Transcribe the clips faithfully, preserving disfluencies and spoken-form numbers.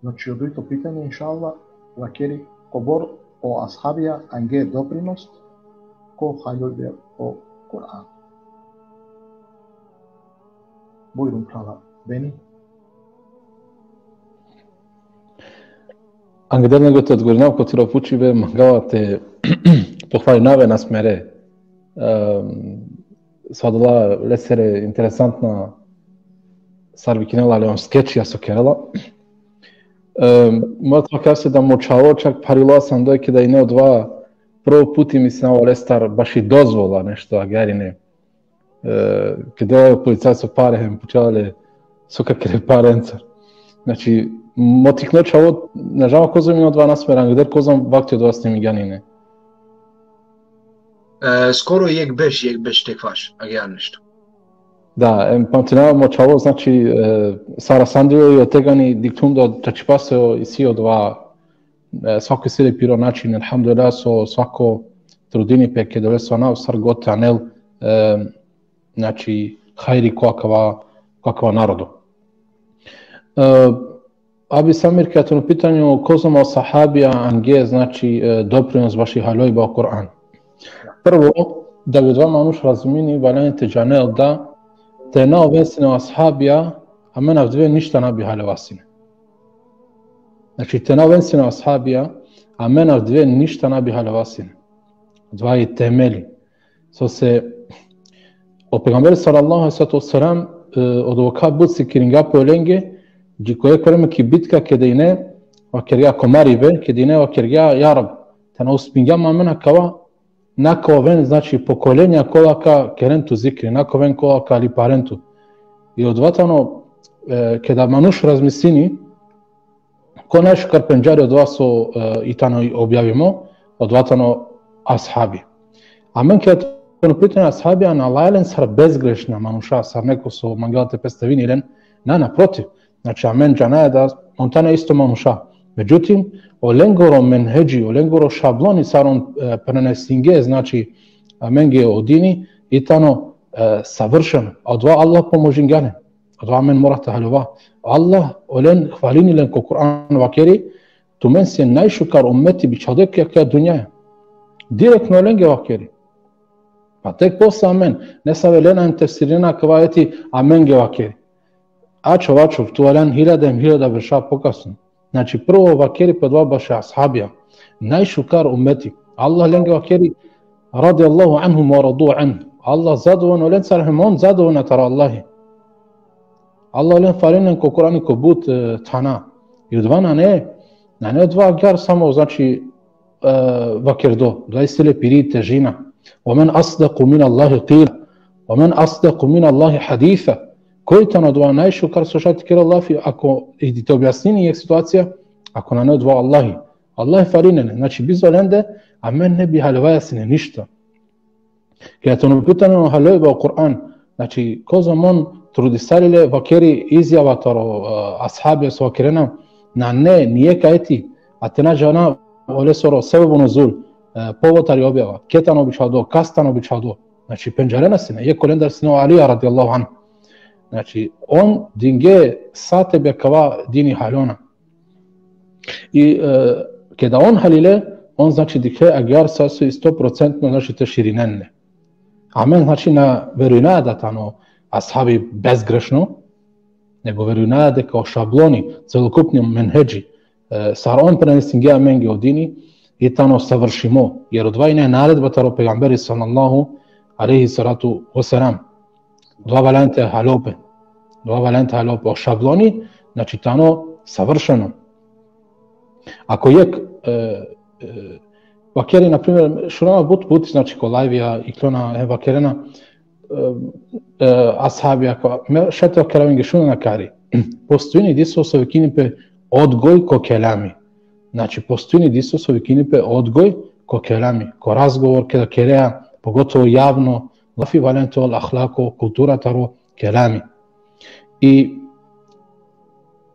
Znači, o dujto pitanje, inšallah, vakeri kobor o ashabija ange doprinos ko haljojbe o Kur'an. Bujrum, phrala Beni. Angleder nego te odgovorinav ko tiro pučibe, mangava te pohvalinav e Nasmere. Um, so odola lesere interesantna, sar vikinela le, on skečija so kerela. Um, mora te vakerav se da mo čhavo čak pharilo asandoj keda ine odova prvo puti, mislinava, olestar baši dozvola nešto agjaar ine. E, keda o policajco pare hem pučela le so ka kere parencar. Znači, mo tikno čhavo, na džanav kozom ine odova Nasmere, angleder kozom vakti odova snimingjan ine. E, skoro jekh beš, jekh beš te kvaš, agjaar nešto. Da, em, pamtinava mo čhavo, znači, e, sar asandilo i o tegani dikhlum da čačipase isi odova, e, svako isi le piro način, elhamdulillah, so svako trudini pe keda olesoro anav sar god te anel, e, znači, hajri ko akava, ko akava narodo. E, Abi Samir, keda tano pitanje kozom o sahabija ange, znači, e, doprinos baši haljojba o Kur'an. Prvo, da bi odova manuš razumini, valjani te džanel da te na oven sine o ashabija, amen avdive ništa na bi haljova sine. Znači, te na oven sine o ashabija, amen avdive ništa na bi haljova sine. Odova i temeli. Sose o pejgamberi sallallahu alejhi ve sellem, e, odova but sikiringa pe olenge, dži ko jekh vreme ki bitka keda ine, vakergja, ko maribe, keda ine, vakergja: Ja Rab, te na uspingjam amen akava, na ka oven, znači, pokolenja kola ka keren tu zikri, na ka oven kola ka liparen tu. I odova tano, e, keda manuš razmislini, ko najšukar pendžari odova so, e, i tano objavimo, odova tano ashabi. Amen keda tano pitanje ashabi, na lajlen sar bezgrešna manuša, sar neko so mangela te predstavini len, na, naprotiv. Znači, amen džanaja da on tane isto manuša. Međutim, olengoro menhedži, olengoro šabloni sar on, e, prenesinge, znači, amenge o dini, i tano, e, savršeno. A odova Allah pomožingja len. Odova amen mora te haljova. Allah olen hvalini len ko Kur'an, vakeri: Tumen sien najšukar ummeti bičhaldo ki akaja dunjaja. Direktno olenge vakeri. Pa tek posle amen, nesave lena em tefsirinena akava ajeti, amenge vakeri. Ačhov, ačhov, tu alen hiljada em hiljada berša pokasno. Znači, prvo vakeri pe odova baši ashabija. Najšukar ummeti. Allah lenge vakeri: Radijallahu anhum ve radu anh. Allah zadovoljan olencar hem on zadovoljan taro Allahi. Allah olen hvalini len ko Kur'ani ko but, e, thana. I odova nane, nane odova agjaar samo, znači, e, vakerdo. Odova isi le piri težina. Ve men asdaqu min Allahi qila. Ve men asdaqu min Allahi haditha. Koj tano odova najšukar so šaj te kerel lafi, ako i te objasnini jekh situacija, ako nane odova Allahi. Allah hvalini len, znači, bizo lende, amen ne bi haljovaja sine ništa. Keda tano pitanje o haljojba o Kur'an, znači, kozom on trudisali le, vakeri izjava taro, e, ashabija so vakerena, nane nijekh ajeti, a te na džana olesoro sebebu nuzul, e, povod tari objava, ked tano bičhaldo, kas tano bičhaldo. Znači, pendžarena sine, jekh olendar sine o Alija radijallahu anhu. Znači, on dinge sa te bi akava dini haljona. I, e, keda on halile, on, znači, dikhle agjaar sar so i sto procentno, znači, te širinen le. Amen, znači, na verujnaja da tano ashabi bezgrešno, nego verujnaja deka o šabloni, celokupni menhedži, e, sar on prenesinge amenge o dini, i tano savršimo, jer odova ine naredba taro pejgamberi sallallahu alejhi salatu ve selam. Odova valjani te haljope. Odova valjani te haljope. O šabloni, znači, tano savršeno. Ako jekh, e, e, vakeri, na primer, šunava but puti, znači, ko lajvija, ikljona, e, vakerena, e, e, ashabi, ako, me, šaj te vakerav amenge, šunen akari. Postojini diso so vikini pe odgoj ko kelami. Znači, postojini diso so vikini pe odgoj ko kelami, ko razgovor, keda kerea, pogotovo javno, lafi, valjani te ol ahlako, kultura taro kelami. I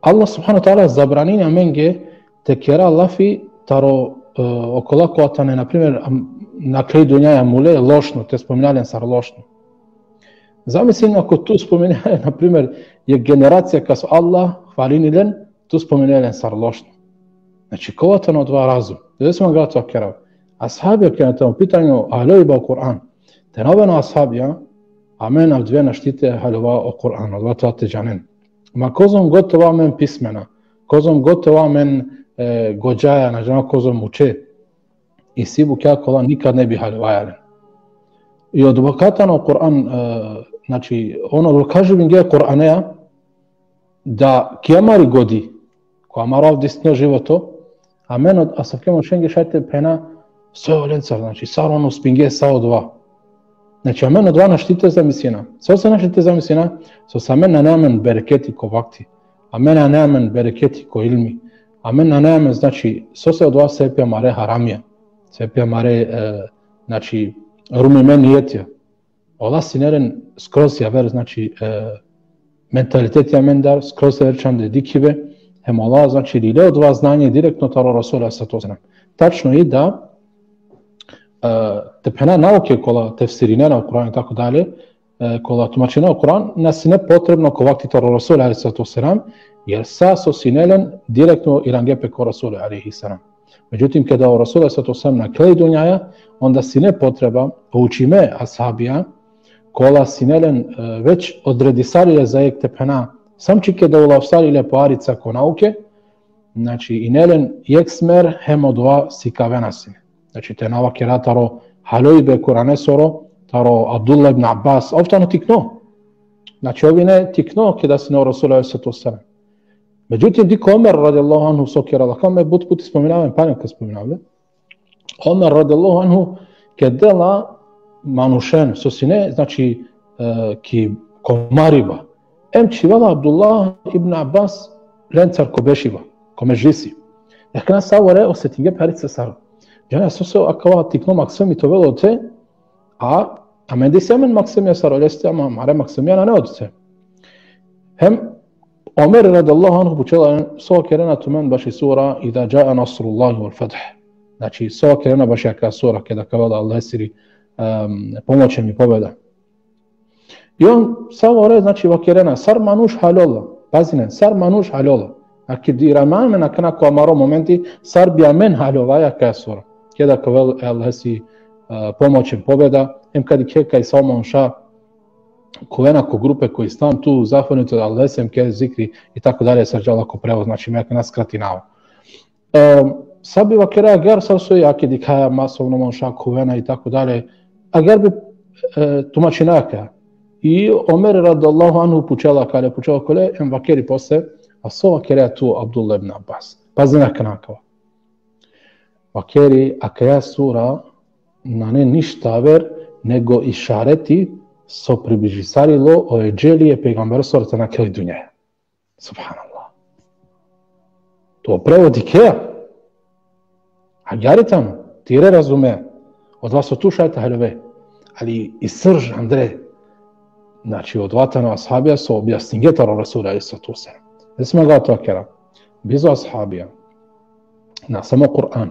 Allah subhanahu ve teala zabranini amenge te kera lafi taro, e, okola kola tane, na primer, am-, nakle i dunjaja mule, lošno, te spomina len sar lošno. Zamislin ako tu spomina, na primer, jekh generacija kas Allah hvalini len, Tu spominea len sar lošno. Znači, kova tano odova razum? Deve smo ga to kerav. Ashabija, keda tano pitanju haljojba o Kur'an. Te na oven o ashabija, amen avdive našti te haljova o Kur'an, odova te džanen. Ma kozom god te ova amen pismena, kozom god te ova amen, e, godžaja, na džanav kozom uče, isi bukja kola nikad ne bi haljovaja len. I odova ka tano Kur'an, e, znači, ono, odova ka živinge Kur'anea, da ki amari godi, ko amaro avdisno životo, amen od asavke manušenge šaj te phena, so olencar, znači, sar on uspinge sa odova. Znači, amen odova našti te zamislina. Sose našti te zamislina? Sose amen nane amen bereketi ko vakti. Amen nane amen bereketi ko ilmi. Amen nane amen, znači, sose odova sebepi amare haramija. Sebepi amare, e, znači, rumime nijetija. Ola sine len skroz javer, znači, e, mentaliteti amendar, skroz javer čhande dikhibe, hem ola, znači, lile odova znanje direktno taro Resul alejhi salatu ve selam. Tačno i da, e, te phena nauke kola tefsirinena o Kur'an i tako dalje, e, kola tumačinena o Kur'an, na sine potrebno ko vakti taro Resul alejhi salatu ve selam, jer sa so sine len direktno irange pe ko Resul alejhi selam. Međutim, keda o Resul alejhi salatu ve selam nakhle i dunjaja, onda sine potreba, poučime ashabija, kola sine len, e, već odredisali le za jekh te phena, sam čike da ulavsali le po arica ko nauke, znači, ine len jekh smer hem odova sikavena sine. Znači, te na vakera taro haljojbe Kur'anesoro, taro Abdullah ibn Abbas, ov tano tikno. Znači, ov ine tikno keda sine o Resul alejhi salatu ve selam. Međutim, dikh o Omer radijallahu anhu so kerela, kaj me but puti spominav len, palem ka spominav le. Omer radijallahu anhu keda dela manušen, so sine, znači, e, ki komariba. Em čhivela Abdullah ibn Abbas lencar ko bešiba, ko medžlisi. Akana savore osetinge pe arica sar. Džane, sose akava tikno maksumi te ovel ote, a, amende isi amen maksumija sar oleste, ama amare maksumija nane ote. Hem Omer radijallahu anhu pučela, so kerena tumen baši sura Iza džae nasrullahi vel feth. Znači, so kerena baši akaja sura, keda ka avel Allahesiri, em, pomoć hem i pobeda. I on savore, znači, vakerena, sar manuš haljola, pazinen, sar manuš haljola. Aktivirajme amen akana ko amaro momenti, sar bi amen haljovaja akaja sura. Keda ka avel e Allahesi, e, pomoć hem pobeda, em ka dikhe kaj sa o manuša khuvena ko grupe ko islam, tu zahvalni tu Allahese, em kere zikri i tako dalje, sar džala ko prevod, znači, me akana skratinava. E, sa bi vakera agjaar sar so i, ake dikhaja masovno manuša khuvena i tako dalje, agjaar bi, e, tumačinaja akaja. I Omer radijallahu anhu pučela akale, pučela okole, em vakeri posle, a so vakerea tu Abdullah ibn Abbas. Pazin akana akava. Vakeri, akaja sura nane ništa aver nego išareti so približisarilo o edželi e pejgamberesoro te nakhle i dunjaja. Subhanallah. Tu o prevod dikheja. Agjaar i tano, tire razume. Odova so tu šaj te haljove. Ali i srž andre. Znači, odova tano ashabija so objasninge taro Resul alejhi salatu ve selam. Ne smem ga to kera. Bizo ashabija. Na samo Kur'an.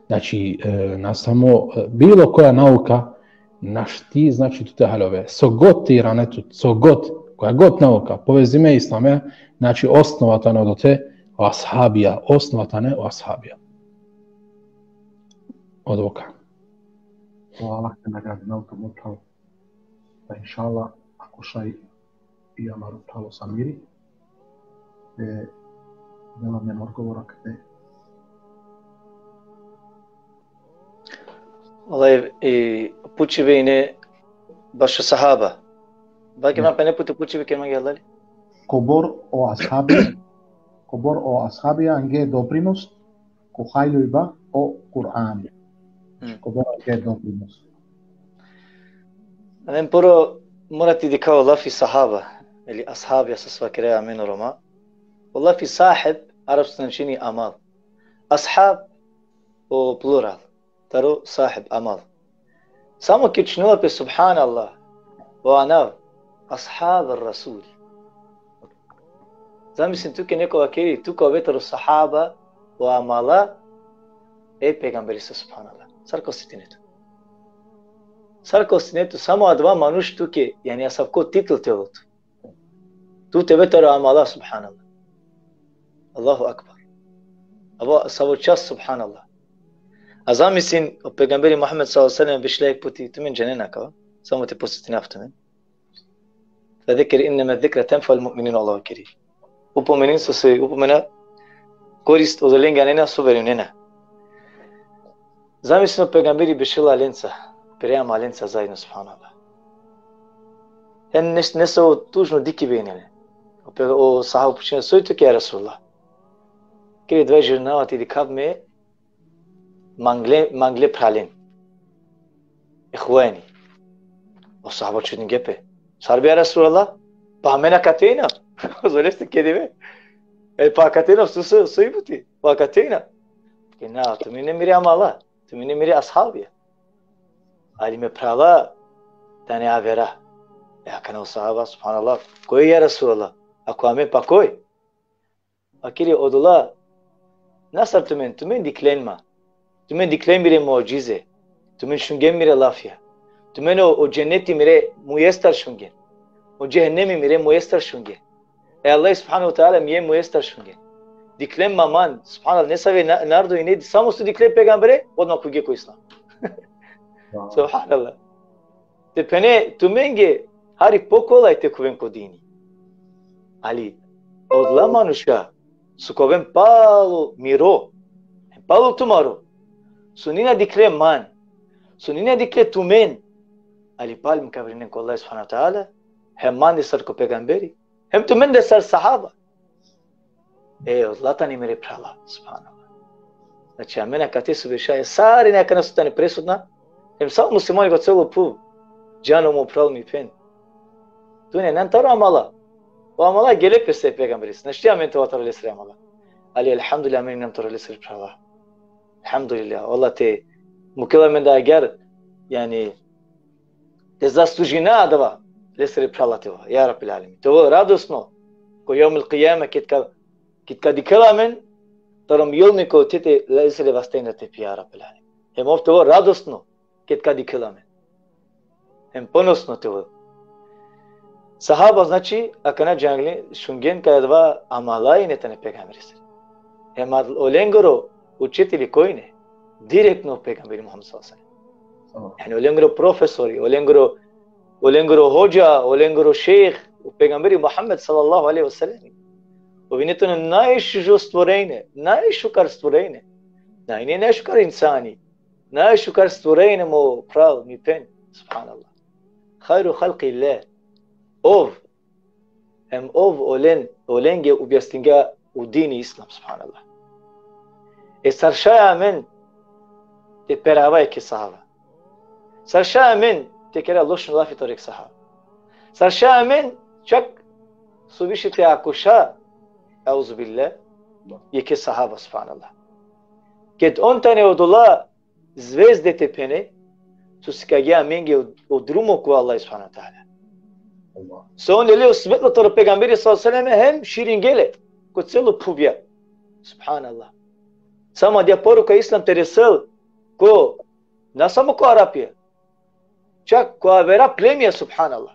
Znači, e, na samo, e, bilo koja nauka, našti, znači, tu te haljove. So god te irane tut, so god, koja god nauka, povezime islame, znači, osnova tane odote o ashabija, osnova tane o ashabija. Odova ka. O Allah te nagradi na uto mutalo. Pa inšallah, ako šaj i amaro phral o Samiri, e, dela amen odgovor akate. Vallahi, e, pučibe ine bašo sahaba. Baki, ne, ma pene puti pučibe ke mange, halali? Kobor o ashabi, kobor o ashabi ange doprinos ko haljojba o Kur'ani. Hmm. Kobor ange doprinos. Amen prvo mora te dikha o lafi sahaba, ili ashabi, so vakerea amen o Roma. O lafi sahib, arapsko značini amal. Ashab, o plural, taro sahib, amal. Samo ki čhinela pe, subhanallah, o anav, ashab ar-Rasul. Zamislin, tuke neko vakeri, tu ka ove taro sahaba o amala e pejgamberesoro, subhanallah. Sar ka osetine tu? Sar ka osetine tu, samo adava manuš tuke, jani asavko titl te ovel tu. Tu te ove taro amala, subhanallah. Allahu akbar. Abo, savo čast, subhanallah. A zamislin, o pejgamberi Muhammed sallallahu alejhi ve sellem bešla jek puti, tumen džanena kava, samo te podsetinav tumen. Fezekir inneme zikra tenfa'ul mu'minin, Allah vakeri. Upomenin, so se upomena korist odolenge anena so verujnena. Zamislin, o pejgamberi bešela lenca, prema lenca zajedno, subhanallah. Hem nes-, nesavo tužno dikibe ine len. O pe-, o sahaba pučena: soj tuke, ja Resulallah? Kere: dvaj želinava te dikhav me mangle, mangle phralen. Ihvani. O sahaba čudinge pe: sar bi, ja Resulallah? Pa amen akate ina. Zoleste kedive. E, pa akate ina, so, so, so i buti? Pa akate ina. Ke na, tumen ine mire amala, tumen ine mire ashabija. Ali me phrala tane avera. E, akana o sahaba, subhanallah: koj, ja Resulallah? Ako amen, pa koj? Vakeri: odola na sar tumen, tumen dikhlen ma. Tumen dikhlen mire muadžize. Tumen šungen mire lafija. Tumen o, o dženeti mire mujestar šungen. O džehennemi mire mujestar šungen. E Allah subhanahu ve teala mije mujestar šungen. Dikhlen ma man, subhanallah, nesave na-, narodo ine, samo so dikhlen pejgambere, odma khuge ko islam. Subhanallah. Te phene tumenge hari pokolaj te khuven ko dini. Ali odola manuša so ka oven palo miro, palo tumaro, so nine dikhle man, so nine dikhle tumen, ali pal mukavrinen ko Allah subhanahu ve teala, hem mande sar ko pejgamberi, hem tumende sar sahaba. E, odola tane mire phrala, subhanallah. Znači, amen akate so bešaja, sarine akana so tane prisutna, hem sa muslimani ko celo phuv, džano, mo phral, mi phen. Tu ne, nane taro amala. O amala gele pese pejgamberis. Našti amen te ova taro lesere amala. Ali, elhamdulillah, amen inam taro lesere phrala. Elhamdulillah. Allah te mukela amen da agjar, jani, te zaslužina adava lesere phrala te ova, ja Rabbil alemin. Te ova radosno ko jevmul kijame, ked ka, ked ka dikhela amen taro miljeniko, te, te lesere vastenda te pi, ja Rabbil alemin. Hem ov te ova radosno ked ka dikhela amen. Hem ponosno te ova. Sahaba, znači, akana džangle, šungen kaj adava amala ine tane pejgamberesere. Hem ad-, olengoro učitelji koj ine? Direktno pejgamberi Muhammed sallallahu alejhi ve sellem. Jani, olengoro profesori, olengoro, olengoro hodža, olengoro šejh, o pejgamberi Muhammed sallallahu alejhi ve sellem. Ov ine tano najšužo stvorenje, najšukar stvorenje. Na ine najšukar insani, najšukar stvorenje, mo phral, mi phen, subhanallah. Hajru halkillah. Ov, hem ov olen, olenge objasningja o dini islam, subhanallah. E sar šaj amen te perava jekhe sahaba? Sar šaj amen te kera lošno lafi taro jekh sahaba? Sar šaj amen čak so više te akuša, euzubillah, jekhe sahaba, subhanallah? Ked on tane odola zvezde te phene, so sikavgja amenge o, o drumo ko Allah subhanahu ve teala. So on lele o svetlo taro pejgamberi sallallahu alejhi ve sellem hem širingje le ko celo phuvja. Subhanallah. Samo adija poruka islam te resel ko, na samo ko Arapija, čak ko avera plemija, subhanallah.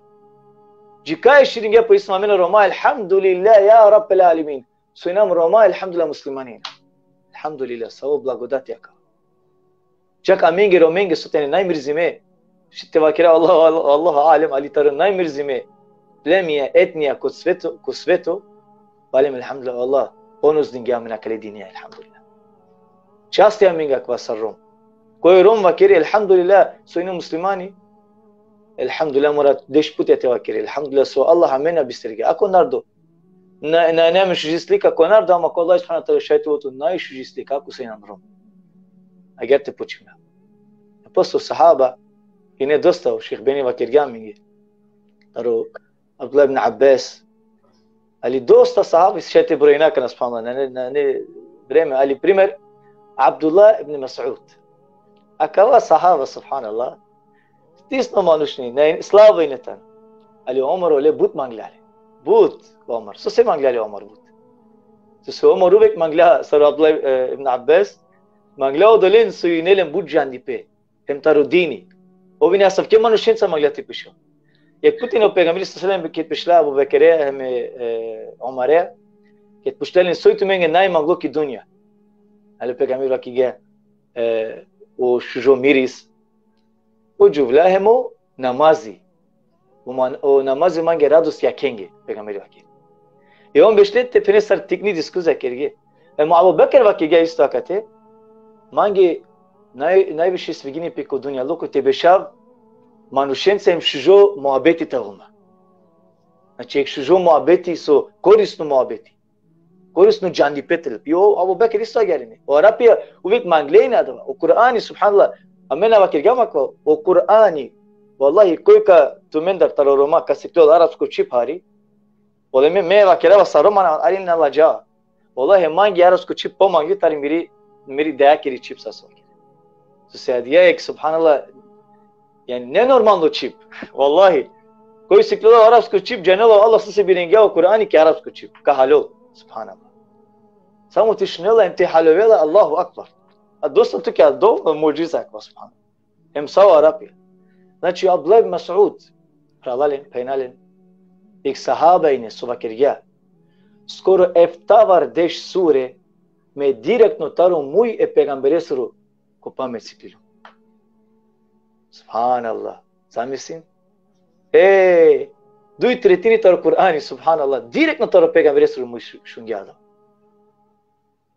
Džikaj širingja po islam, amen Roma, elhamdulillah, ja Rabbil alemin. So inam Roma, elhamdulillah, muslimani inam. Elhamdulillah, savo blagodati akava. Čak amenge Romenge so tane najmrzime, šaj te vakera, Allah, Allah, Allahu alem, ali taro najmrzime plemija, etnija ko sveto, ko sveto, palem, elhamdulillah, Allah ponos dingja amen akale dinja, elhamdulillah. Časti amenge akava sar Rom. Koj Rom vakeri, elhamdulillah, so ine muslimani, elhamdulillah, mora deš puti te vakeri, elhamdulillah, so Allah amena bistergja. Ako narodo, na, na, na amen šuži slika ko narodo, ama ko Allah subhanahu ve teala šaj te ovel tut najšuži slika, ako so inam Rom. Agjaar te počmina. Posle sahaba, ine dosta, o šejh Beni vakergja amenge. Taro Abdullah ibn Abbas. Ali dosta sahabi šaj te brojina akana, subhanallah, nane, nane vreme, ali primer, Abdullah ibn Mas'ud. Akava sahaba, subhanallah, stisno manuš ine, ne, slabo ine tano. Ali Omer ole but mangla le. But, Omer. Sose mangla le Omer but? Sose Omer uvek mangla, sar Abdullah, e, ibn Abbas, mangla odolen so ine len but džandipe hem taro dini. Ov ine asavke manušenca mangla te pišel. Jek puti ine o pejgamberi sallallahu alejhi ve sellem ked pišla Abu Bekere hem, e, Omare, Ked pučlja len soj tumenge najmanglo ki dunja. Ali o pejgamberi vakirgja, e, o šužo miris, o džuvlja hem o namazi. O, man, o namazi mange radost jakhenge, pejgamberi vakirgja. E on bešle te phene sar tikni diskuza kerge. Hem o Abu Bekr vakirgja isto akate, mange naj, najviše sviđini pe ko dunjaluko te bešav manušenca hem šužo muhabeti te ovel ma. Znači, jek šužo muhabeti, so korisno muhabeti. Korisno džandipe te lel. I o Abu Bekr isto agjaar ine. O Arapija uvek mangle ine adava. O Kur'ani, subhanallah, amen na vakirgjam akava, o Kur'ani, vallahi, koj ka tumendar taro Roma ka siklol arapsko čhib hari, ole me, me vakirava sar Roma, ali na ladžava. Vallahi, mange arapsko čhib pomangli tari miri, miri dajakiri čhib, sar so vakiri. Sose adija jek, subhanallah, jani nenormalno čhib. Vallahi, koj siklola arapsko čhib, džanela o Allah sose birengja o Kur'ani ki arapsko čhib. Ka haljol, subhanallah. Samo te šunela hem te haljovela, Allahu akbar. A dosta tuke adava mudžiza akava, subhanallah. Hem sa o Arapija. Znači, Abdullah ibn Mas'ud, phralalen, phenjalen, jek sahaba ine so vakirgja: Skoro eftavardeš sure me direktno taro muj e pejgamberesoro ko pamet siklilo. Subhanallah. Zamislin. E, duj tretini taro Kur'ani, subhanallah, direktno taro pejgamberesoro muj šu-, šungja adava.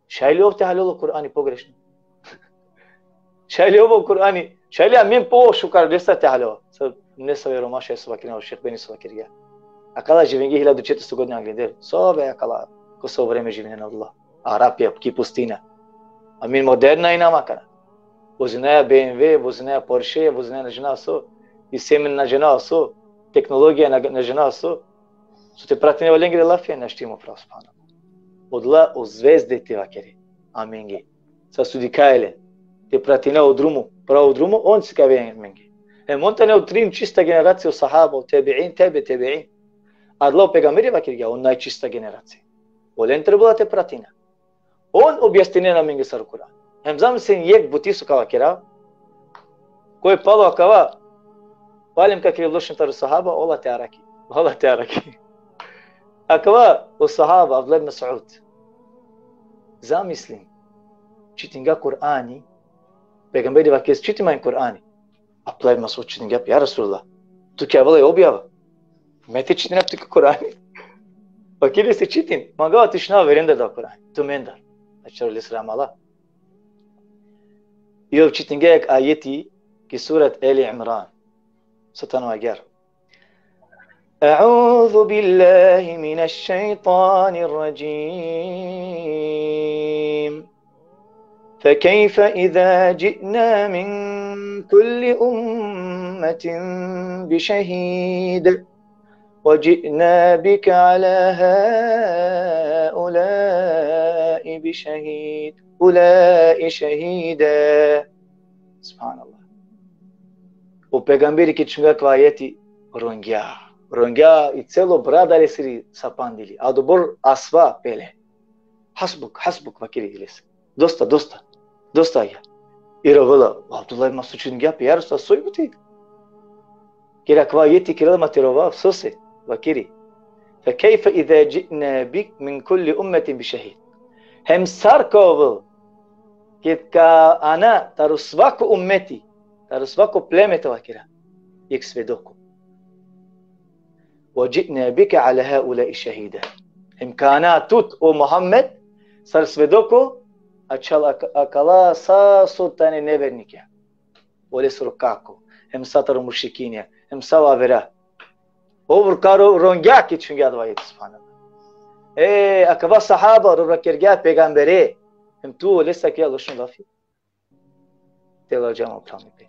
Šaj li ov te haljol o Kur'ani pogrešno? Šaj li ov o Kur'ani, šaj li amen pošukar lestar te haljova? Sa nesave Roma šaj so vakirina, o šejh Beni so vakirgja. Akala živingje hiljadu četiristo godina angleder. Sove akala, ko so vreme živinena, Allah. Arapija, ki pustina. Amen moderna inam akana. Vozinaja B M W, vozinaja Porsche, vozinaja na džanav so. I semen na džanav so. Tehnologija na, na džanav so. So te pratine olengere lafija, našti, mo phral, subhanallah. Odola o zvezde te vakere amenge. Sa so dikhaja len. Te pratine o drumo, pravo drumo, on sikavgja amenge. Hem on tane o trin čista generacija, o sahaba, o tebiin, tebe tebiin. Adala o pejgamberi vakirgja, o najčista generacija. Olen trebela te pratina. On objasninena amenge sar o Kur'an. Hem zamislin jek buti so ka vakera. Koj palo akava, palem ka kerel lošno taro sahaba, ola te araki. Ola te araki. Akava o sahaba, Abdullah ibn Mas'ud. Zamislin, čitingja Kur'ani, pejgamberi vakeri: Čitin man Kur'ani. Abdullah ibn Mas'ud čitingja pe: Ja Resulallah, tuke avela i objava. Me te čitinav tuke Kur'ani? Vakeri lese: Čitin, mangava te šunav averendar da Kur'ani. Tumendar. Ačhar lesere amala. I ov čitingja jek ajeti ki surat Ali Imran. So tano agjaar. أعوذ بالله من الشيطان الرجيم. فكيف إذا جئنا من كل أمة بشهيد وجئنا بك على هؤلاء بشهيد، أولئك شهيدا. Subhanallah. O pejgamberi ked šungja akava ajeti, rongja. Rongja i celo brada lesiri sa pandili. Adobor asva pele. Hasbuk, hasbuk, vakeri lese. Dosta, dosta. Dosta agjaar. I rovela. Abdullah ibn Mas'ud čitingja pe: Ja Resulallah, soj buti? Ked akava ajeti kerela ma te rovav, sose? Vakeri: فكيف إذا جئنا بك من كل أمة بشهيد. Hem sar ka ovel, ked ka ana taro svako ummeti, taro svako pleme, te vakera, jek svedoko. وجئنا بك على هؤلاء شهيدا. Hem ka ana tut, o Muhammed, sar svedoko, ačhal ak-, akala sa so tane nevernikja. Olesoro kako, hem sa taro mušrikinja, hem sa o avera. Ov rongja ked šungja adava ajeti, subhanallah. E, akava sahaba ro-, rokergja pejgambere, hem tu olestar kera lošno lafi. Te ladža, mo phral, mi pe.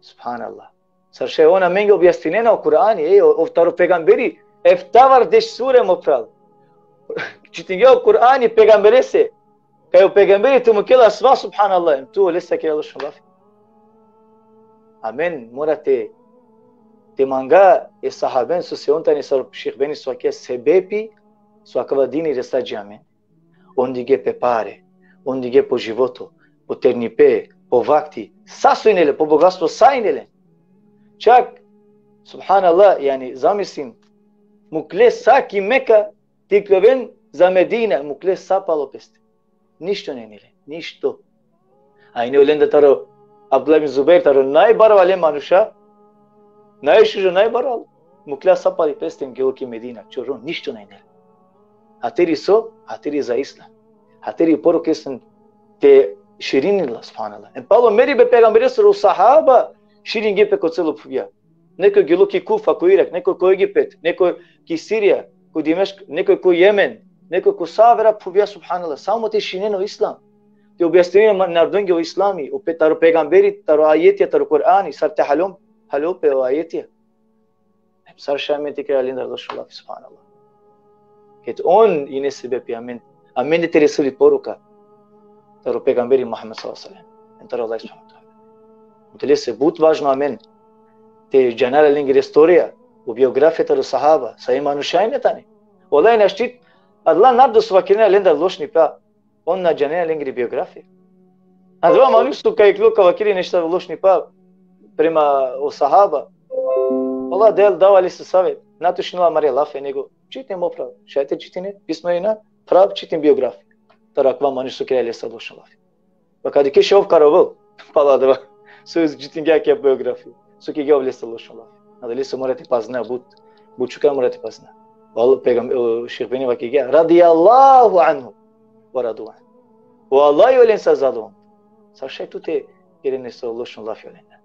Subhanallah. Sar šaj on amenge objasninena o Kur'ani, e, o, o taro pejgamberi, eftavardeš sure, mo phral. Čitingja o Kur'ani pejgamberese. Kaj o pejgamberi te mukel asva, subhanallah, hem tu olestar kera lošno lafi. Amen mora te, te manga e sahaben, sose on tane sar o šejh Beni so vakeri, sebepi so akava dini resa dži amen. On digje pe pare, on digje po životo, po ternipe, po vakti, sa so ine len, po bogatstvo, sa ine len. Čak, subhanallah, jani, zamislin, mukle sa ki Meka te ikloven za Medina, mukhle sa palo peste. Ništo nane len, ništo. A ine olendar taro Abdullah bin Zubair, taro najbarvale manuša, najšužo, najbarvalo, mukhlja sa pali peste, gelo ki Medina, čoro, ništo nane len. Hateri so, hateri za Islam. Hateri poruka Islam te širini la, subhanallah. Em palo meribe pejgamberesoro, o sahaba širingje pe ko celo phuvja. Neko gelo ki Kufa, ko Irak, neko ko Egipet, neko ki Sirija, ko Dimešk, neko ko Jemen, neko ko sa avera phuvja, subhanallah. Samo te širinen o Islam. Te objasninen ma-, narodongje o Islami, o pe-, taro pejgamberi, taro ajetija, taro Kur'ani, sar te halom, halo pe o ajetija. Em sar šaj amen te kera lendar lošno lafi, subhanallah. Ked on ine sebepi amen, amen te reseli poruka taro pejgamberi Muhammed sallallahu alejhi ve sellem. Em taro Allah subhanahu ve teala. Odolese but važno amen te džana lengiri istorija, o biografija taro sahaba, sa e manuša ine tane. Ola ine štit, adala narodo so vakerena lendar lošnipa, on na džanena lengiri biografija. Adava manuš so ka iklo ka vakeri nešto lošnipa prema o sahaba. Ola del dava lese savet, na tu šunela amare lafi, nego čitin mo phral. Šaj te čitine, pismo ine, phral, čitin biografija. Taro akava manuš so kera lese lošno lafi. Pa ka dikhe ov karo ovel, pala adava. So čitingja akaja biografija. So kergja ov lese lošno lafi. Adalese mora te pazina but. But šukar mora te pazina. Val pejgam-, o, šejh Beni vakergja, radijallahu anhu, ve radu anhu. O Allah olenca zadovoljno. Sar šaj tu te kere nešto lošno lafi olenca.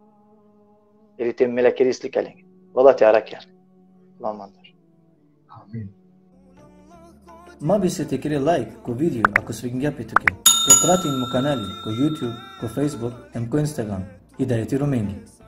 Ili te melakere slika lenge. Vala te arakhe. Allah mandar. Amin. Ma bister te kere like ko video ako svidingja pe tuke. Te pratin mo kanali ko YouTube, ko Facebook, em ko Instagram. Hidajeti Romengi.